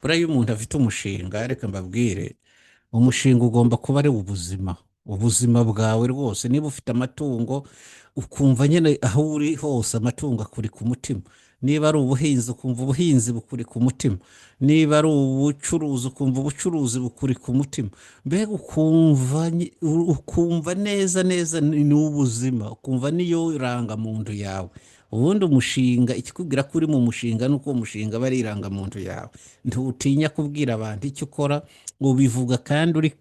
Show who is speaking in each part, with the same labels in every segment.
Speaker 1: Buriya iyo umuntu afite umushinga, reka mbabwire, umushinga ugomba kuba ari ubuzima, ubuzima bwawe rwose. Niba ufite amatungo, ukumva nyine aho uri hose amatungo akuri ku mutima. Niba ari ubuhinzi, ukumva ubuhinzi bukuri ku mutima. Niba ari ubucuruzi, ukumva ubucuruzi bukuri ku mutima. Mbega ukumva ukumva neza neza ni ubuzima, ukumva niyo rangamuntu yawe. Ubundi umushinga, ikikubwira ko uri mu mushinga ni uko uwo mushinga aba ari irangamuntu yawe. Ntutinya kubwira abantu icyo ukora, ubivuga kandi uri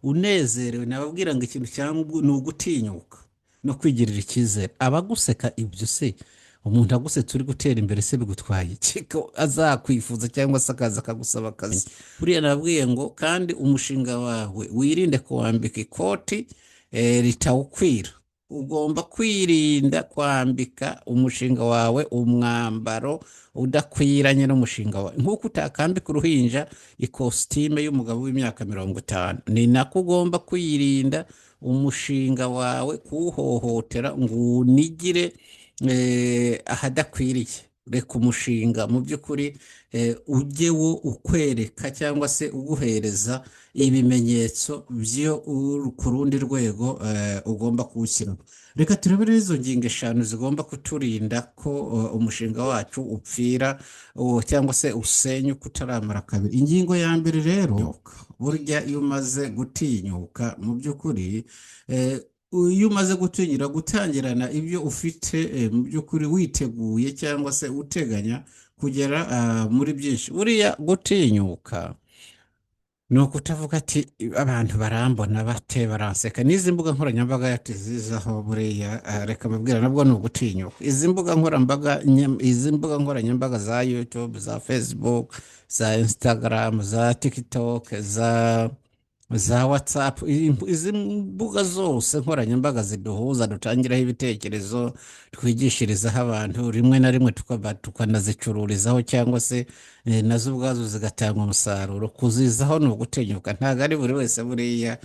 Speaker 1: unezerewe. Nababwira ngo ikintu cyangwa ni ugutinyuka no kwigirira icyizere. Abaguseka ibyo se, umuntu agusetse uri gutera imbere se bigutwaye iki ko azakwifuza cyangwa se akaza akagusaba akazi? Buriya nababwiye ngo kandi umushinga wawe wirinde kuwambika ikoti ritawukwira. Ugomba kwirinda kwambika umushinga wawe umwambaro udakwiranye n'umushinga wawe. Nk'uko utakambika uruhinja ikositime y'umugabo w'imyaka 50, ni nako ugomba kwirinda umushinga wawe kuwuhohotera ngo unigire ahadakwiriye. Reka umushinga mu by'ukuri ujye wo ukwereka cyangwa se uguhereza ibimenyetso byo ku rundi rwego ugomba kuwushyiraho. Reka turebe rero izo ngingo eshanu zigomba kuturinda ko umushinga wacu upfira cyangwa se usenyuka utaramara kabiri. Ingingo ya mbere rero, burya iyo umaze gutinyuka mu by'ukuri, iyo umaze gutinyura gutangirana ibyo ufite, mu by'ukuri witeguye cyangwa se uteganya kugera muri byinshi. Buriya gutinyuka ni ukutavuga ati abantu barambona bate, baranseka. N'izi mbuga nkoranyambaga yatuzizaho buriya, reka mbabwira, nabwo ni ugutinyuka. Izi mbuga nkoranyambaga izi mbuga nkoranyambaga za YouTube, za Facebook, za Instagram, za TikTok, za WhatsApp, izi mbuga zose nkoranyambaga ziduhuza, dutangiraho ibitekerezo, twigishirizaho abantu, rimwe na rimwe tukaba tukanazicururizaho cyangwa se nazo ubwazo zigatanga umusaruro. Kuzizaho ni ugutinyuka. Ntabwo ari buri wese buriya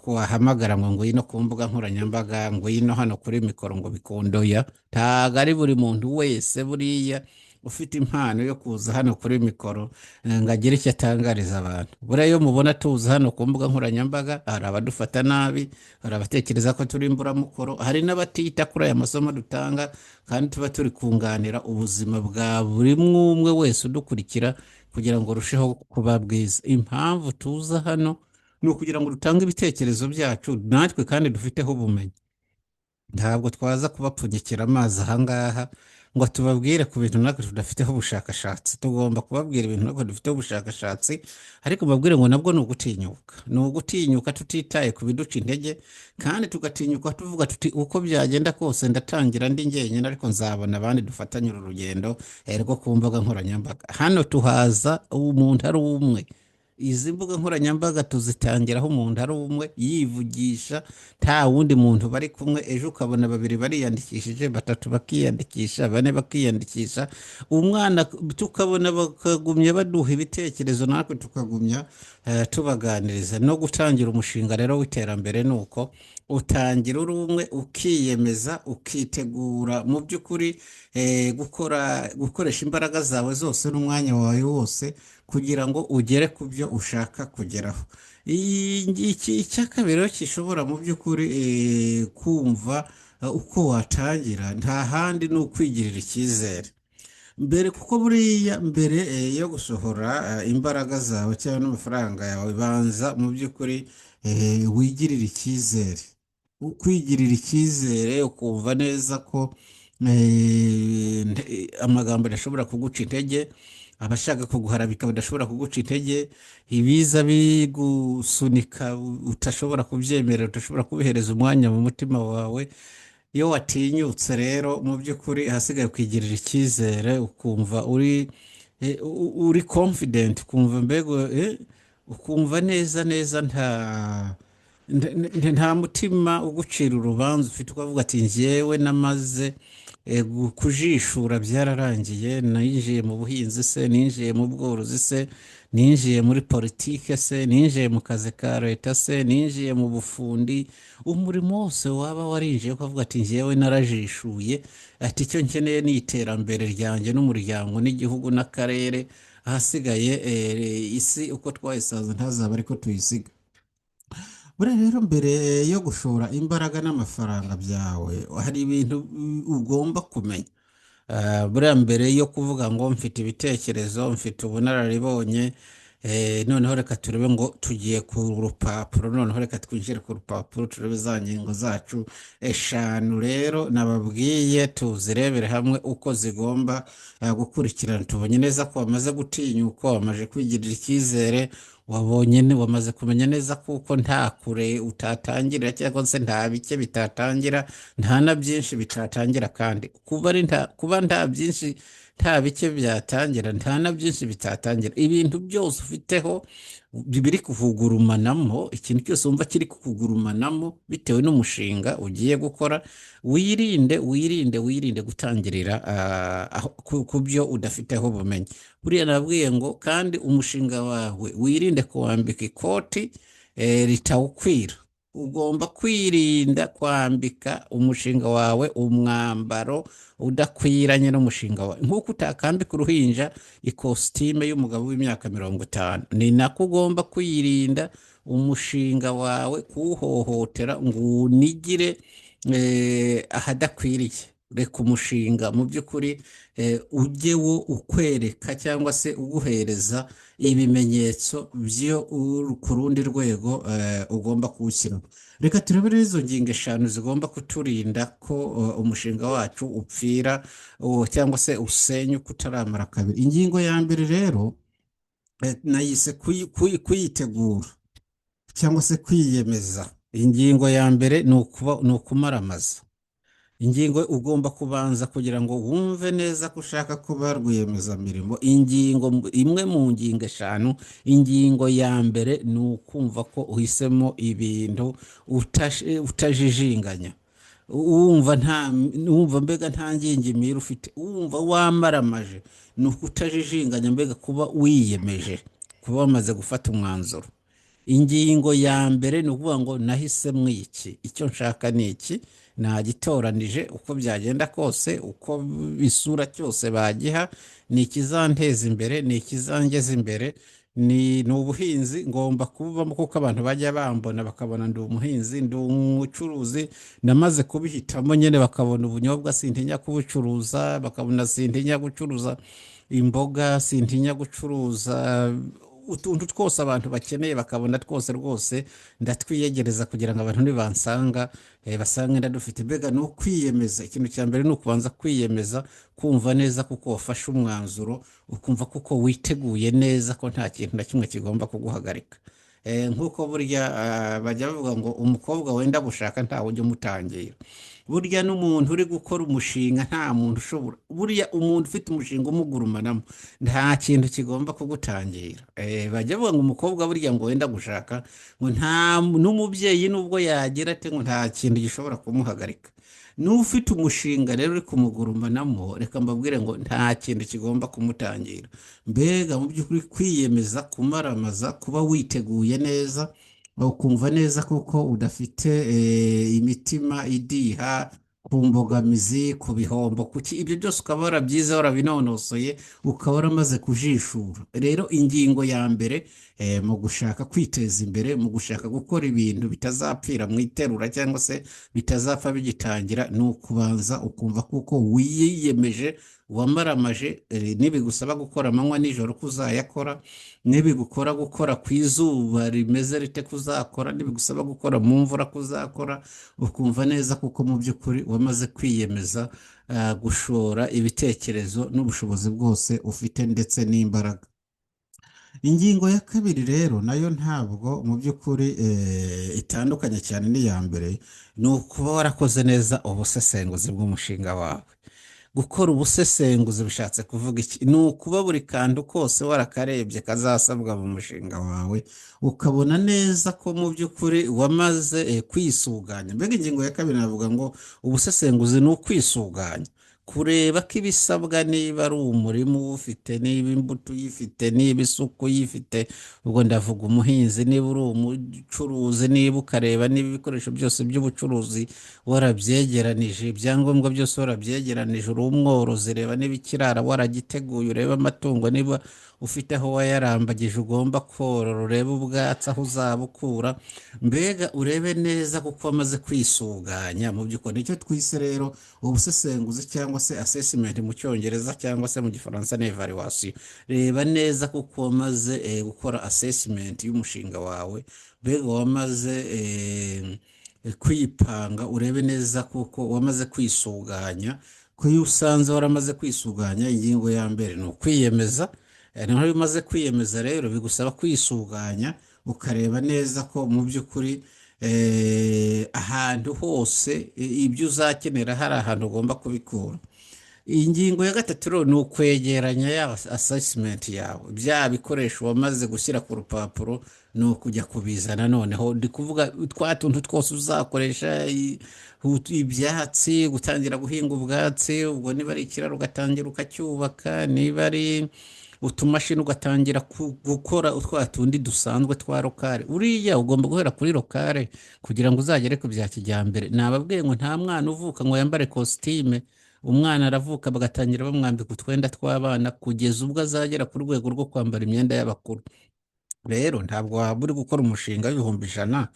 Speaker 1: wahamagara ngo ngwino ku mbuga nkoranyambaga, ngwino hano kuri mikoro ngo bikundoya. Ntabwo ari buri muntu wese buriya ufite impano yo kuza hano kuri mikoro ngo agire icyo atangariza abantu. Buriya iyo mubona tuza hano ku mbuga nkoranyambaga, hari abadufata nabi, hari abatekereza ko turi imburamukoro, hari n'abatita kuri aya masomo dutanga kandi tuba turi kunganira ubuzima bwa buri umwe wese udukurikira kugira ngo urusheho kuba bwiza. Impamvu tuza hano ni ukugira ngo dutange ibitekerezo byacu natwe kandi dufiteho ubumenyi. Ntabwo twaza kubapfunyikira amazi ahangaha ngo tubabwire ku bintu natwe tudafiteho ubushakashatsi. Tugomba kubabwira ibintu natwe dufiteho ubushakashatsi. Ariko mbabwire ngo nabwo ni ugutinyuka, ni ugutinyuka tutitaye ku biduca intege, kandi tugatinyuka tuvuga tuti uko byagenda kose ndatangira ndi njyenyine, ariko nzabona abandi dufatanye uru rugendo rwo ku mbuga nkoranyambaga. Hano tuhaza umuntu ari umwe. Izi mbuga nkoranyambaga tuzitangiraho umuntu ari umwe yivugisha, nta wundi muntu bari kumwe. Ejo ukabona babiri bariyandikishije, batatu bakiyandikisha, bane bakiyandikisha, umwana tukabona bakagumya baduha ibitekerezo, natwe tukagumya tubaganiriza. No gutangira umushinga rero w'iterambere ni uko utangira uri umwe, ukiyemeza, ukitegura mu by'ukuri gukora, gukoresha imbaraga zawe zose n'umwanya wawe wose kugira ngo ugere ku byo ushaka kugeraho. Iki icya kabiri rero gishobora mu by'ukuri kumva uko watangira, nta handi ni ukwigirira icyizere mbere, kuko buriya mbere yo gusohora imbaraga zawe cyangwa n'amafaranga yawe, banza mu by'ukuri wigirire icyizere. Kwigirira icyizere, ukumva neza ko amagambo adashobora kuguca intege, abashaka kuguharabika badashobora kuguca intege, ibiza bigusunika utashobora kubyemera, udashobora kubihereza umwanya mu mutima wawe. Iyo watinyutse rero, mu by'ukuri ahasigaye kwigirira icyizere, ukumva uri uri confident, ukumva mbega ukumva neza neza nta mutima ugucira urubanza ufite, ukavuga ati njyewe namaze kujishura, byararangiye. Ninjiye mu buhinzi se, ninjiye mu bworozi se, ninjiye muri politike se, ninjiye mu kazi ka leta se, ninjiye mu bufundi, umurimo wose waba warinjiye, ukavuga ati njyewe narajishuye, ati icyo nkeneye ni iterambere ryanjye n'umuryango n'igihugu n'akarere. Ahasigaye isi uko twayisanze ntazaba ariko tuyisiga. Buriya rero mbere yo gushora imbaraga n'amafaranga byawe hari ibintu ugomba kumenya. Buriya mbere yo kuvuga ngo mfite ibitekerezo, mfite ubunararibonye, noneho reka turebe ngo tugiye ku rupapuro, noneho reka twinjire ku rupapuro turebe za ngingo zacu eshanu rero nababwiye, tuzirebere hamwe uko zigomba gukurikirana. Tubonye neza ko wamaze gutinyuka, wamaze kwigirira icyizere, wabonye wamaze kumenya neza kuko nta kure utatangirira cyangwa se nta bike bitatangira, nta na byinshi bitatangira. Kandi kuba nta byinshi nta bike byatangira, nta na byinshi bitatangira, ibintu byose ufiteho biri kukugurumanamo, ikintu cyose wumva kiri kukugurumanamo bitewe n'umushinga ugiye gukora, wirinde wirinde wirinde gutangirira ku byo udafiteho ubumenyi. Buriya nabwiye ngo kandi umushinga wawe wirinde kuwambika ikoti ritawukwira. Ugomba kwirinda kwambika umushinga wawe umwambaro udakwiranye n'umushinga wawe. Nk'uko utakambika uruhinja ikositime y'umugabo w'imyaka 50, ni nako ugomba kwirinda umushinga wawe kuwuhohotera ngo unigire ahadakwiriye. Reka umushinga mu by'ukuri ujye wo ukwereka cyangwa se uguhereza ibimenyetso byo ku rundi rwego ugomba kuwushyiraho. Reka turebe rero izo ngingo eshanu zigomba kuturinda ko umushinga wacu upfira cyangwa se usenyuka utaramara kabiri. Ingingo ya mbere rero nayise kuyitegura cyangwa se kwiyemeza. Ingingo ya mbere ni ukumaramaza. Ingingo ugomba kubanza kugira ngo wumve neza ko ushaka kuba rwiyemezamirimo. Ingingo imwe mu ngingo eshanu, ingingo ya mbere ni ukumva ko uhisemo ibintu utajijinganya, wumva nta wumva mbega nta ngingimira ufite, wumva wamaramaje. Ni ukutajijinganya, mbega kuba wiyemeje, kuba wamaze gufata umwanzuro. Ingingo ya mbere ni ukuvuga ngo nahisemo iki, icyo nshaka ni iki, nagitoranije, uko byagenda kose, uko isura cyose bagiha, ni ikizanteza imbere, ni ikizangeza imbere, ni ubuhinzi ngomba kububamo, kuko abantu bajya bambona bakabona ndi umuhinzi, ndi umucuruzi, namaze kubihitamo nyine, bakabona ubunyobwa sintinya kubucuruza, bakabona sintinya gucuruza imboga, sintinya gucuruza utuntu twose abantu bakeneye, bakabona twose rwose ndatwiyegereza kugira ngo abantu nibansanga basange ndadufite. Mbega ni ukwiyemeza. Ikintu cya mbere ni ukubanza kwiyemeza, kumva neza kuko wafashe umwanzuro, ukumva kuko witeguye neza ko nta kintu na kimwe kigomba kuguhagarika. Nk'uko burya bajya bavuga ngo umukobwa wenda gushaka ntawe ujya umutangira. Burya n'umuntu uri gukora umushinga nta muntu ushobora, burya umuntu ufite umushinga umugurumanamo nta kintu kigomba kugutangira. Bajya bavuga ngo umukobwa burya ngo wenda gushaka ngo nta n'umubyeyi nubwo yagira ate ngo nta kintu gishobora kumuhagarika. N'ufite umushinga rero uri kumugurumanamo, reka mbabwire ngo nta kintu kigomba kumutangira. Mbega mu by'ukuri kwiyemeza, kumaramaza, kuba witeguye neza, ukumva neza kuko udafite imitima idiha ku mbogamizi, ku bihombo, kuki ibyo byose ukaba warabyize, warabinonosoye, ukaba waramaze kujishura. Rero ingingo ya mbere mu gushaka kwiteza imbere, mu gushaka gukora ibintu bitazapfira mu iterura cyangwa se bitazapfa bigitangira, ni ukubanza ukumva kuko wiyemeje, wamaramaje, nibigusaba gukora amanywa nijoro ko uzayakora, nibigukora gukora ku izuba rimeze rite kuzakora, nibigusaba gukora mu mvura kuzakora, ukumva neza kuko mu by'ukuri wamaze kwiyemeza gushora ibitekerezo n'ubushobozi bwose ufite ndetse n'imbaraga. Ingingo ya kabiri rero nayo ntabwo mu by'ukuri itandukanye cyane n'iya mbere, ni ukuba warakoze neza ubusesenguzi bw'umushinga wawe. Gukora ubusesenguzi bishatse kuvuga iki? Ni ukuba buri kantu kose warakarebye kazasabwa mu mushinga wawe, ukabona neza ko mu by'ukuri wamaze kwisuganya. Mbega ingingo ya kabiri navuga ngo ubusesenguzi ni ukwisuganya, kureba ko ibisabwa, niba ari umurima uwufite, niba imbuto uyifite, niba isuku uyifite, ubwo ndavuga umuhinzi, niba uri umucuruzi, niba ukareba niba ibikoresho byose by'ubucuruzi warabyegeranije, ibyangombwa byose warabyegeranije, uri umworozi, reba niba ikirara waragiteguye, urebe amatungo niba ufite aho wayarambagije ugomba korora, urebe ubwatsi aho uzabukura, mbega urebe neza kuko wamaze kwisuganya mu by'ukuri. Nicyo twise rero ubusesenguzi cyangwa se assessment mu Cyongereza, cyangwa se mu Gifaransa ni evaluation. Reba neza kuko wamaze gukora assessment y'umushinga wawe, mbega wamaze kwipanga, urebe neza kuko wamaze kwisuganya. Ko iyo usanze waramaze kwisuganya, ingingo ya mbere ni ukwiyemeza. Noneho iyo umaze kwiyemeza rero bigusaba kwisuganya, ukareba neza ko mu by'ukuri ahantu hose ibyo uzakenera hari ahantu ugomba kubikura. Ingingo ya gatatu rero ni ukwegeranya ya assessment yawe, bya bikoresho wamaze gushyira ku rupapuro, ni ukujya kubizana. Noneho ndi kuvuga twa tuntu twose uzakoresha, ibyatsi, gutangira guhinga ubwatsi, ubwo niba ari ikiraro ugatangira ukacyubaka, niba ari utumashini ugatangira gukora utwa tundi dusanzwe twa local. Uriya ugomba guhera kuri local kugira ngo uzagere ku bya kijyambere. Nababwiye ngo nta mwana uvuka ngo yambare kositime. Umwana aravuka bagatangira bamwambika utwenda tw'abana kugeza ubwo azagera ku rwego rwo kwambara imyenda y'abakuru. Rero ntabwo waba uri gukora umushinga w'100,000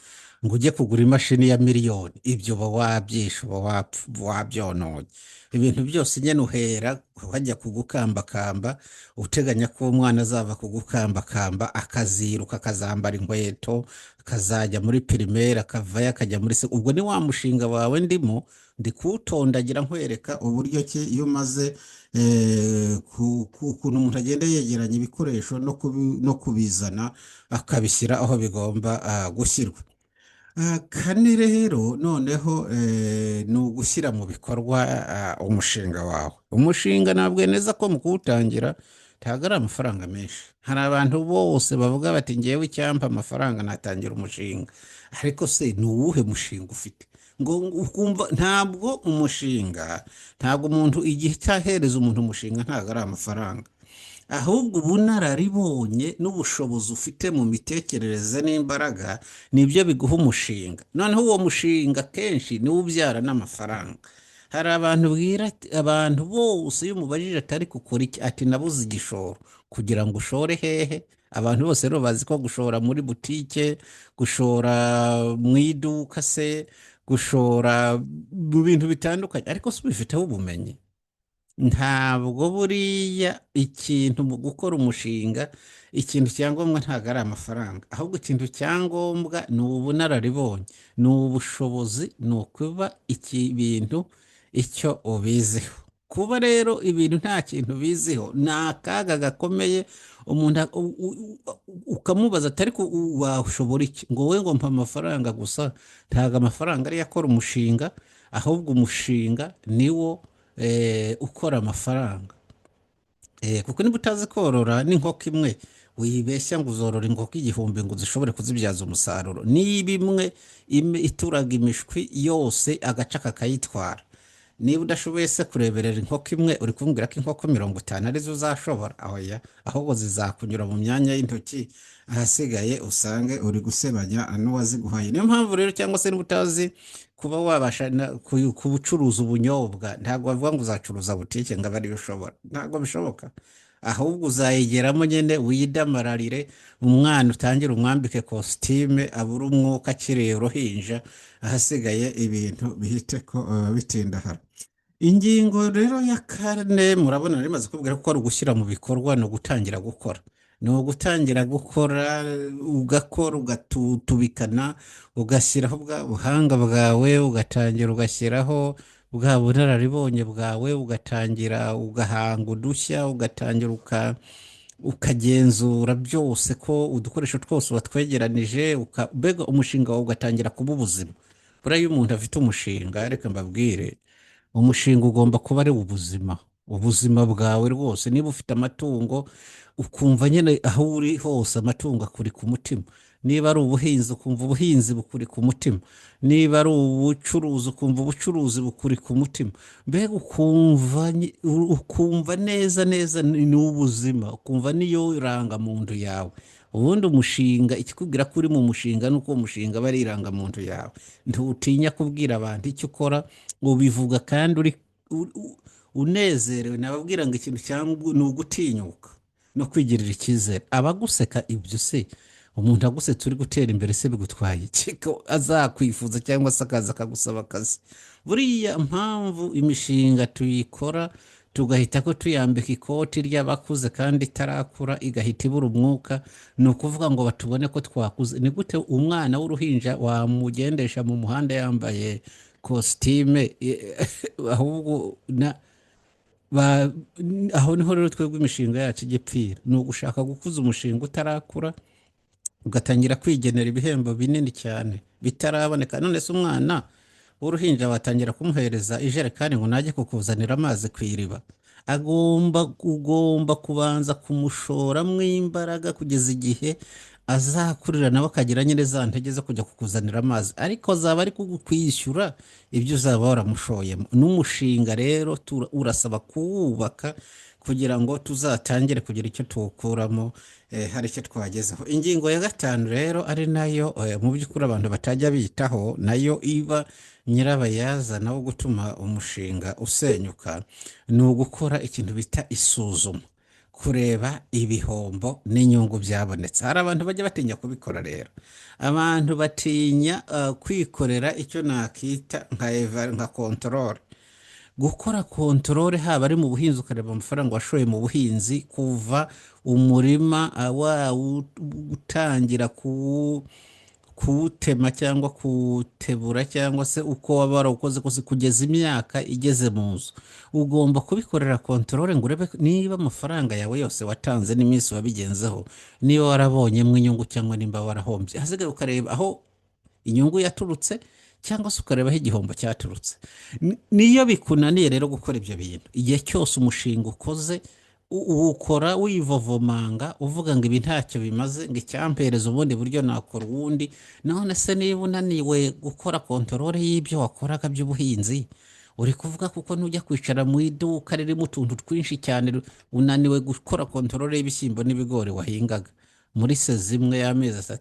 Speaker 1: ngo ujye kugura imashini ya miliyoni. Ibyo uba wabyishe, uba wabyononye. Ibintu byose nyine uhera wajya kugukambakamba, uteganya ko umwana azava kugukambakamba akaziruka, akazambara inkweto, akazajya muri primaire, akavayo akajya muri se. Ubwo ni wa mushinga wawe ndimo ndi kuwutondagira, nkwereka uburyo ki iyo umaze ukuntu umuntu agenda yegeranya ibikoresho no kubizana akabishyira aho bigomba gushyirwa. Kane rero noneho ni ugushyira mu bikorwa umushinga wawe. Umushinga ntabwo neza ko mu kuwutangira ntabwo ari amafaranga menshi. Hari abantu bose bavuga bati: "Ngewe icyampa amafaranga natangira umushinga." Ariko se ni uwuhe mushinga ufite? Ngo ukumva ntabwo umushinga, ntabwo umuntu igihe cyahereza umuntu umushinga ntabwo ari amafaranga, ahubwo ubunararibonye n'ubushobozi ufite mu mitekerereze n'imbaraga nibyo biguha umushinga. Noneho uwo mushinga kenshi niwo ubyara n'amafaranga. Hari abantu bwira abantu bose, iyo umubajije atari gukora iki, ati: "Nabuze igishoro." Kugira ngo ushore hehe? Abantu bose rero bazi ko gushora muri butike, gushora mu iduka se, gushora mu bintu bitandukanye, ariko si ubifiteho ubumenyi. Ntabwo buriya ikintu mu gukora umushinga, ikintu cyangombwa ntabwo ari amafaranga, ahubwo ikintu cyangombwa ni ubunararibonye, ni ubushobozi, ni ukuba iki bintu icyo ubiziho. Kuba rero ibintu nta kintu ubiziho ni akaga gakomeye. Umuntu ukamubaza ati: "Ariko washobora iki?" Ngo: "Wowe ngo mpa amafaranga gusa." Ntabwo amafaranga ariyo akora umushinga, ahubwo umushinga niwo ukora amafaranga. Kuko niba utazi korora n'inkoko imwe, wibeshya ngo uzorora inkoko 1000 ngo zishobore kuzibyaza umusaruro. Niba imwe ituraga imishwi yose agaca kakayitwara, niba udashoboye se kureberera inkoko imwe, uri kumbwira ko inkoko 50 arizo uzashobora? Oya, ahubwo zizakunyura mu myanya y'intoki, ahasigaye usange uri gusebanya n'uwaziguhaye. Niyo mpamvu rero, cyangwa se niba utazi kuba wabasha kubucuruza ubunyobwa, ntabwo bavuga ngo uzacuruza butike ngo abe ariyo ushobora. Ntabwo bishoboka. Ahubwo uzayigeramo nyine widamararire, umwana utangire umwambike kositime, abure umwuka akiri uruhinja, ahasigaye ibintu bihite ko bitindahara. Ingingo rero ya kane, murabona rimaze kubwira ko ari ugushyira mu bikorwa, ni ugutangira gukora. Ni ugutangira gukora, ugakora, ugatutubikana, ugashyiraho bwa buhanga bwawe, ugatangira ugashyiraho bwa bunararibonye bwawe, ugatangira ugahanga udushya, ugatangira ukagenzura byose ko udukoresho twose watwegeranije, mbega umushinga wawe ugatangira kuba ubuzima. Buriya iyo umuntu afite umushinga, reka mbabwire, umushinga ugomba kuba ari ubuzima, ubuzima bwawe rwose. Niba ufite amatungo, ukumva nyine aho uri hose amatungo akuri ku mutima. Niba ari ubuhinzi, ukumva ubuhinzi bukuri ku mutima. Niba ari ubucuruzi, ukumva ubucuruzi bukuri ku mutima. Mbega ukumva neza neza ni ubuzima, ukumva niyo irangamuntu yawe. Ubundi umushinga, ikikubwira ko uri mu mushinga ni uko uwo mushinga aba ari irangamuntu yawe. Ntutinya kubwira abantu icyo ukora, ubivuga kandi uri unezerewe. Nababwira ngo ikintu cyangwa ni ugutinyuka. no kwigirira icyizere. Abaguseka ibyo se, umuntu agusetse uri gutera imbere se bigutwaye iki ko azakwifuza cyangwa se akaza akagusaba akazi? Buriya mpamvu imishinga tuyikora tugahita ko tuyambika ikoti ry'abakuze kandi itarakura, igahita ibura umwuka, ni ukuvuga ngo batubone ko twakuze. Ni gute umwana w'uruhinja wamugendesha mu muhanda yambaye kositime? Ahubwo ba- aho niho rero twebwe imishinga yacu ijya ipfira, ni ugushaka gukuza umushinga utarakura, ugatangira kwigenera ibihembo binini cyane bitaraboneka. None se umwana w'uruhinja watangira kumuhereza ijerekani ngo najye kukuzanira amazi ku iriba? Ugomba kubanza kumushoramo imbaraga kugeza igihe azakurira nawe akagira nyine za ntege zo kujya kukuzanira amazi, ariko azaba ari kwishyura ibyo uzaba waramushoyemo. N'umushinga rero urasaba kuwubaka kugira ngo tuzatangire kugira icyo tuwukuramo, hari icyo twagezeho. Ingingo ya gatanu rero, ari nayo mu by'ukuri abantu batajya bitaho, nayo iba nyirabayazana wo gutuma umushinga usenyuka, ni ugukora ikintu bita isuzuma, kureba ibihombo n'inyungu byabonetse. Hari abantu bajya batinya kubikora rero. Abantu batinya kwikorera icyo nakita nka contrôle, gukora contrôle, haba ari mu buhinzi, ukareba amafaranga washoye mu buhinzi kuva umurima wawutangira kuwutema cyangwa kuwutebura cyangwa se uko waba warawukoze kose kugeza imyaka igeze mu nzu. Ugomba kubikorera contrôle ngo urebe niba amafaranga yawe yose watanze n'iminsi wabigenzeho, niba warabonyemo inyungu cyangwa nimba warahombye. Hasigaye ukareba aho inyungu yaturutse cyangwa se ukareba aho igihombo cyaturutse. Niyo bikunaniye rero gukora ibyo bintu, igihe cyose umushinga ukoze uwukora wivovomanga, uvuga ngo ibi ntacyo bimaze, ngo icyampereza ubundi buryo nakora uwundi. None se niba unaniwe gukora contrôle y'ibyo wakoraga by'ubuhinzi, uri kuvuga kuko nujya kwicara mu iduka ririmo utuntu twinshi cyane, unaniwe gukora contrôle y'ibishyimbo n'ibigori wahingaga muri saison imwe y'amezi 3,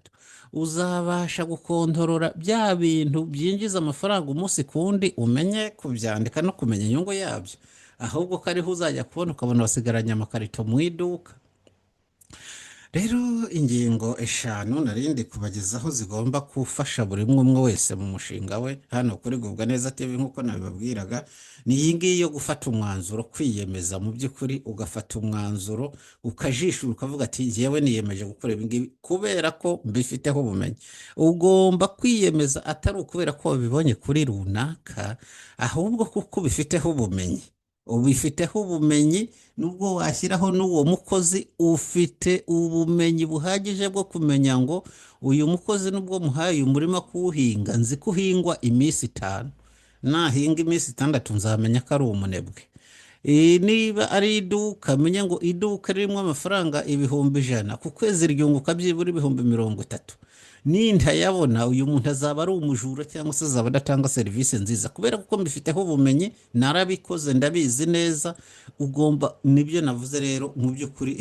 Speaker 1: uzabasha gukontorora bya bintu byinjiza amafaranga umunsi ku wundi, umenye kubyandika no kumenya inyungu yabyo? Ahubwo ko ariho uzajya kubona ukabona wasigaranye amakarito mu iduka. Rero ingingo 5 narindi kubagezaho zigomba gufasha buri umwe umwe wese mu mushinga we hano kuri Gubwa Neza TV, nk'uko nabibabwiraga, ni iyi ngiyi yo gufata umwanzuro, kwiyemeza mu by'ukuri, ugafata umwanzuro, ukajishura, ukavuga ati: "Njyewe niyemeje gukora ibi ngibi kubera ko mbifiteho ubumenyi." Ugomba kwiyemeza atari ukubera ko wabibonye kuri runaka, ahubwo kuko ubifiteho ubumenyi. Ubifiteho ubumenyi, nubwo washyiraho n'uwo mukozi, ufite ubumenyi buhagije bwo kumenya ngo uyu mukozi nubwo muhaye umurima kuwuhinga, nzi ko uhingwa iminsi 5, nahinga iminsi 6 nzamenya ko ari umunebwe. Niba ari iduka, menye ngo iduka ririmo amafaranga 100,000 ku kwezi ryunguka byibura 30,000, nintayabona uyu muntu azaba ari umujura cyangwa se azaba adatanga serivisi nziza, kubera ko mbifiteho ubumenyi, narabikoze, ndabizi neza. Ugomba, nibyo navuze rero, mu by'ukuri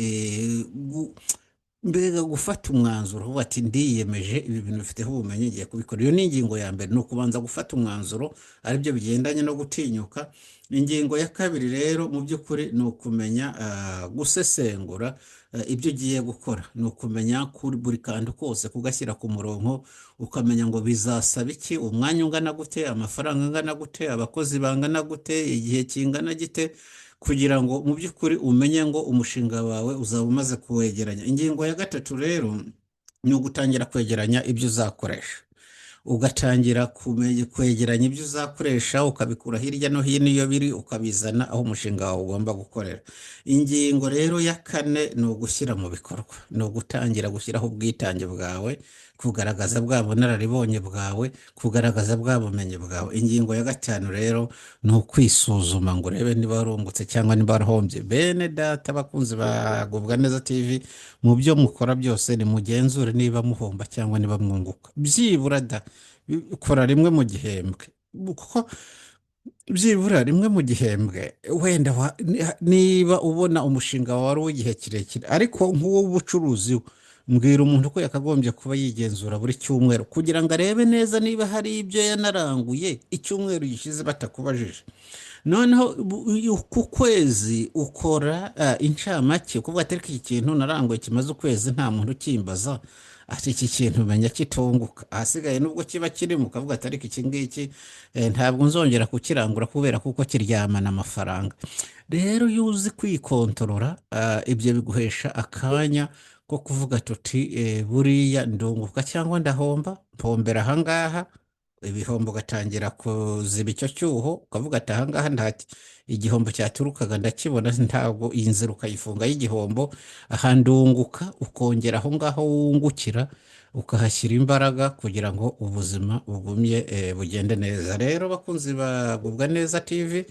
Speaker 1: mbega gufata umwanzuro uvuga ati: "Ndiyemeje, ibi bintu bifiteho ubumenyi, ngiye kubikora." Iyo ni ingingo ya mbere, ni ukubanza gufata umwanzuro, aribyo bigendanye no gutinyuka. Ingingo ya kabiri rero mu by'ukuri ni ukumenya gusesengura ibyo ugiye gukora, ni ukumenya kuri buri kantu kose kugashyira ku murongo, ukamenya ngo bizasaba iki, umwanya ungana gute, amafaranga angana gute, abakozi bangana gute, igihe kingana gite, kugira ngo mu by'ukuri umenye ngo umushinga wawe uzaba umaze kuwegeranya. Ingingo ya gatatu rero ni ugutangira kwegeranya ibyo uzakoresha, ugatangira kumenya kwegeranya ibyo uzakoresha, ukabikura hirya no hino iyo biri, ukabizana aho umushinga wawe ugomba gukorera. Ingingo rero ya kane ni ugushyira mu bikorwa, ni ugutangira gushyiraho ubwitange bwawe, kugaragaza bwa bunararibonye bwawe, kugaragaza bwa bumenyi bwawe. Ingingo ya gatanu rero ni ukwisuzuma ngo urebe niba warungutse cyangwa niba warahombye. Bene data, abakunzi ba Gubwa Neza TV, mu byo mukora byose nimugenzure niba muhomba cyangwa niba mwunguka. Byibura da kora rimwe mu gihembwe, kuko byibura rimwe mu gihembwe wenda niba ubona umushinga wawe ari uw'igihe kirekire, ariko nk'uw'ubucuruzi. Mbwira umuntu ko yakagombye kuba yigenzura buri cyumweru kugira ngo arebe neza niba hari ibyo yanaranguye icyumweru gishize batakubajije. Noneho ku kwezi ukora incamake, ukuvuga ati ariko iki kintu naranguye kimaze ukwezi nta muntu ukimbaza, ati iki kintu menya kitunguka, ahasigaye nubwo kiba kirimo ukavuga ati ariko iki ngiki ntabwo nzongera kukirangura kubera kuko kiryamana amafaranga. Rero iyo uzi kwikontorora, ibyo biguhesha akanya ko kuvuga tuti buriya ndunguka cyangwa ndahomba, mpombera ahangaha, ibihombo ugatangira kuziba icyo cyuho, ukavuga ati ahangaha nta igihombo cyaturukaga ndakibona, ntabwo iyi nzira ukayifunga y'igihombo, aha ndunguka, ukongera aho ngaho wungukira ukahashyira imbaraga kugira ngo ubuzima bugumye bugende neza. Rero bakunzi ba Gubwa Neza TV,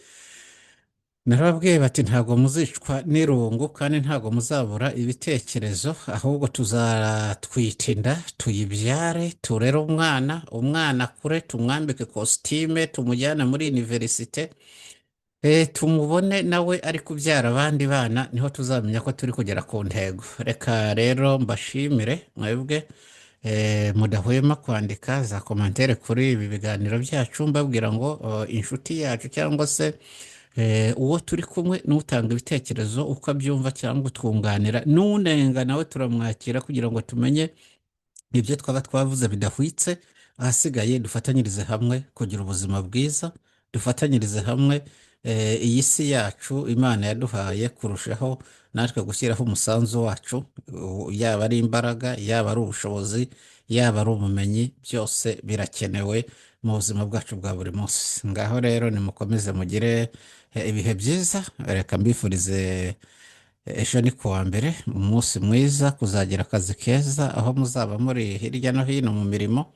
Speaker 1: narababwiye bati ntabwo muzicwa n'irungu kandi ntabwo muzabura ibitekerezo, ahubwo tuzatwita inda tuyibyare, turere umwana, umwana akure, tumwambike kositime, tumujyane muri iniverisite, tumubone nawe ari kubyara abandi bana, niho tuzamenya ko turi kugera ku ntego. Reka rero mbashimire mwebwe mudahwema kwandika za commentaire kuri ibi biganiro byacu, mbabwira ngo inshuti yacu cyangwa se uwo turi kumwe n'utanga ibitekerezo uko abyumva cyangwa utwunganira n'unenga nawe turamwakira kugira ngo tumenye ibyo twaba twavuze bidahwitse, ahasigaye dufatanyirize hamwe kugira ubuzima bwiza, dufatanyirize hamwe iyi si yacu Imana yaduhaye kurushaho natwe gushyiraho umusanzu wacu, yaba ari imbaraga, yaba ari ubushobozi, yaba ari ubumenyi, byose birakenewe mu buzima bwacu bwa buri munsi. Ngaho rero nimukomeze mugire ibihe byiza, reka mbifurize ejo ni kuwa mbere, umunsi mwiza, kuzagira akazi keza aho muzaba muri hirya no hino mu mirimo,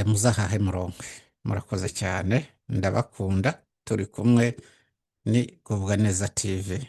Speaker 1: muzahahe muronke. Murakoze cyane, ndabakunda, turi kumwe ni Gubwa Neza TV.